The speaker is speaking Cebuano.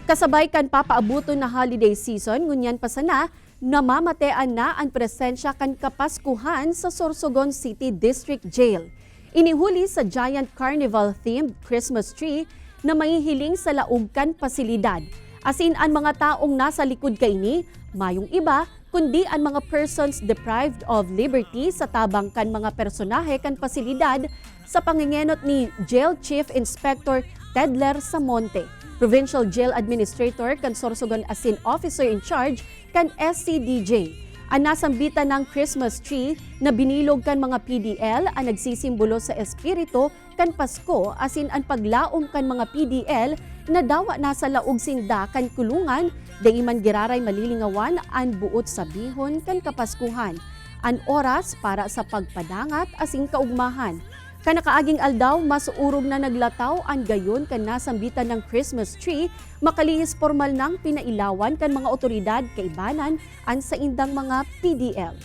Kasabay kan papaabuton na holiday season, ngunyan pa sana, namamatean na ang presensya kan Kapaskuhan sa Sorsogon City District Jail. Inihuli sa giant carnival-themed Christmas tree na mahihiling sa laog kan pasilidad. Asin ang mga taong nasa likod kaini, mayong iba, kundi ang mga persons deprived of liberty sa tabang kan mga personahe kan pasilidad sa pangingenot ni Jail Chief Inspector Tedler Samonte, Provincial Jail Administrator kan Sorsogon asin Officer in Charge kan SCDJ. Ang nasambitan ng Christmas tree na binilog kan mga PDL ang nagsisimbolo sa espiritu kan Pasko asin ang paglaom kan mga PDL na dawa nasa laog sinda kan kulungan, dai man giraray malilingawan ang buot sabihon kan Kapaskuhan. Ang oras para sa pagpadangat asing kaugmahan. Kanakaaging aldaw, mas urog na naglataw ang gayon kan nasambitan ng Christmas tree, makalihis formal nang pinailawan kan mga otoridad kaibanan ang saindang mga PDL.